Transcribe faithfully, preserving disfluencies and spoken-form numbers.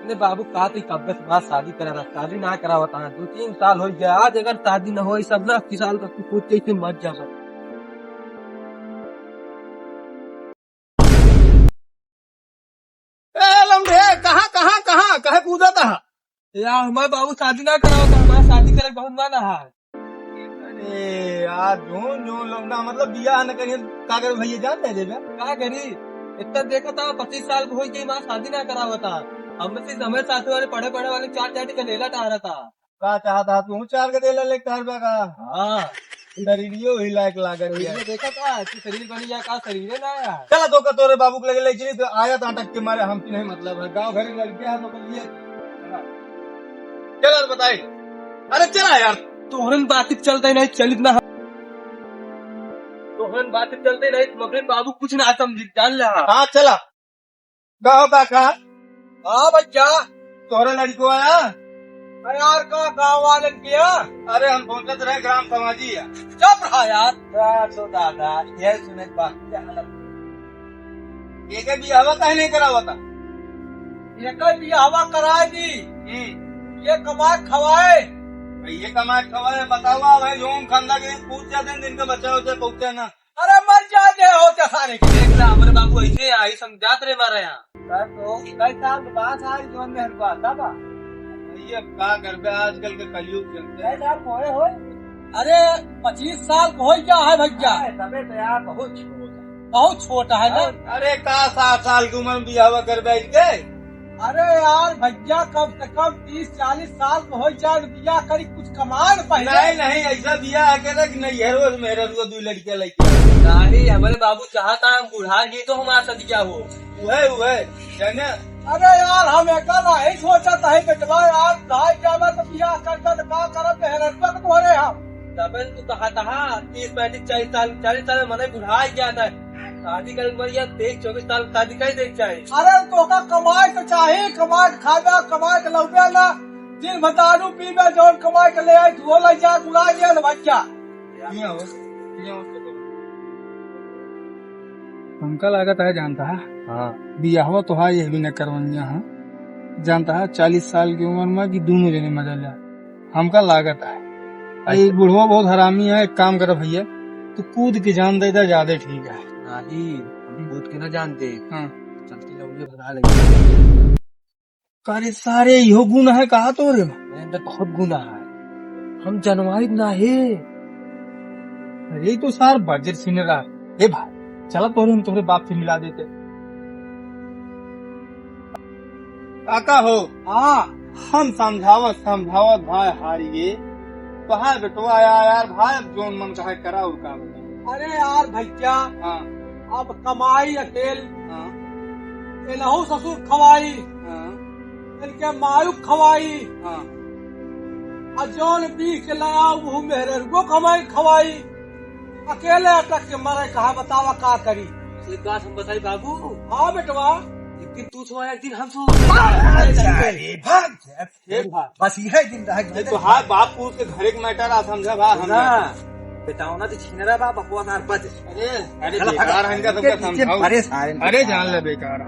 अरे बाबू, का तू कब्बे से बात शादी करा रहा, शादी ना करावत है, दो तीन साल हो गया। आज अगर शादी न होई, सब ना किसान का कुछ कैसे मर जा सब। ए लमड़े, कहाँ, कहाँ, कहाँ, कहे कूदत है? यार, हमारे बाबू शादी ना करावत है, हमारा शादी करे बहुत मन है। अरे यार, जोन, जोन लोग ना, मतलब, बियाह न करिए, का करे भैया, जान दे देबे। का करी? इतना देखा था, पच्चीस साल को होई गई, माँ शादी ना करावता। हम से समय साथ वाले पढ़े, पढ़े वाले चार चार का लेला टारा था। का चाहता तू चार के देला लेके हर बा का? हाँ। शरीरियो ही लायक लागत है। ये देखा था कि शरीर बनी या का शरीर है ना यार। चला तो का तोरे बाबू के लगे ले चली तो आया था अटक के मारे, हम नहीं मतलब है। गाँव घर में लड़के हैं तो बोलिए। चला तो बताई। अरे चला यार। तोहरन बात चलते नहीं चलित ना। तोहरन बात चलते नहीं, मगर बाबू कुछ ना समझी, जान ले। हाँ चला। गाँव का का? हाँ भैया। तोहरे लड़को आया? अरे यार, का गाँव वाले किया? अरे हम पहुँचत रहे ग्राम समाजी है। चुप रहा यार। यार तो दादा, ये सुने बात क्या हालत? एके बियाहवा काहे नहीं करावता? एके बियाहवा कराए दी। हम्म। ये कमाए खवाए। भाई, ये कमाए खवाए, बतावा भाई, जोन खंदा के पूछ जाते हैं, दिन का बच्चा होता है, पहुँचे ना। अरे मर जाए दे होते सारे के। देख ला, हमारे बाबू ऐसे आई समझात रे मारे यहाँ। सर तो कई साल के बाद आज जोन में हल्का आता बा। ये का करबे, आजकल के कलयुग चलते हैं। कई साल होए होए? अरे पच्चीस साल को हो क्या है भैया? अरे तबे तो यार बहुत छोट है। बहुत छोटा है ना? अरे का सात साल की उम्र में बियाह करबे इनके? अरे यार भैया, कम से कम तीस चालीस साल को हो जाए, बियाह करी, कुछ कमाए न पहले। नहीं, नहीं, ऐसा बियाह है कि नहीं, हेरो मेहरा रुआ दो लड़कियां लेके। नहीं, हमारे बाबू चाहता है हम बुढ़ा गए तो हमारा सदिया हो। उहे, उहे, जाने। अरे यार, हम एकर नहीं सोचत है बेटवा यार, भाई जावे तो बियाह करके तो का करब, मेहररुआ के तोहरे हम। तबे तू कहा था, तीस पैंतीस चालीस साल, चालीस साल में मने बुढ़ा गया था। शादी करे के बढ़िया, तेईस चौबीस साल शादी कर दे चाहे। अरे तोका कमाए के चाही, कमाए के खाबे, कमाए के लौबे ना। दिन भर दारू पीबे, जौन कमाए के ले आई, धुओ ले जा, बुला लिया ना बच्चा। किया हो, किया हो तो करो। हमका लागत है जानता है? हाँ। बियाहवा तो है, ये भी न करवनिया है। जानता है, चालीस साल की उम्र में कि दोनों जने मजा ले। हमका लागत है। अच्छा। ये बुढ़वा बहुत हरामी है, एक काम कर भैया, तू कूद के जान दे दे, ज्यादा ठीक है। नहीं, हम कूद के ना जानते। हाँ। चलती लौंडे भगा लेंगे। अरे सारे, इहो गुण है कहा तोरे में? मेरे अंदर बहुत गुण है, हम जनवाइत ना है। अरे तो सार बजर सिंह रहा। ए भाई, चला तोरे हम तोरे बाप से मिला देते। काका हो? हाँ। हम समझावत समझावत भाई हार गए। तो हाँ बेटवा, यार, यार भाई, अब जोन मन कहे करा और का बताऊं। अरे यार भैया, हाँ। अब कमाई अकेल, हाँ। एनहू ससुर खवाई, हाँ। इनके मायू खवाई, हाँ। और जौन बीस के लगा वो मेहररुओ कमाई खवाई। अकेले अटक के मरे, कहा बतावा का करी? एक बात हम बताई बाबू। हाँ बेटवा। एक दिन तू सोया, एक दिन हम सो। अरे भाग। एक भाग। बस यह दिन रह गया। तो हाँ, बाप पूत के घर एक मैटर आ समझा बा हम ना। बेटाओ ना तो छीन रहा बा, बकवास आर बज। अरे, अरे चला, बेकार भाग। है इनका सबका इनके समझाओ। अरे सारे अरे जान ले बेकार।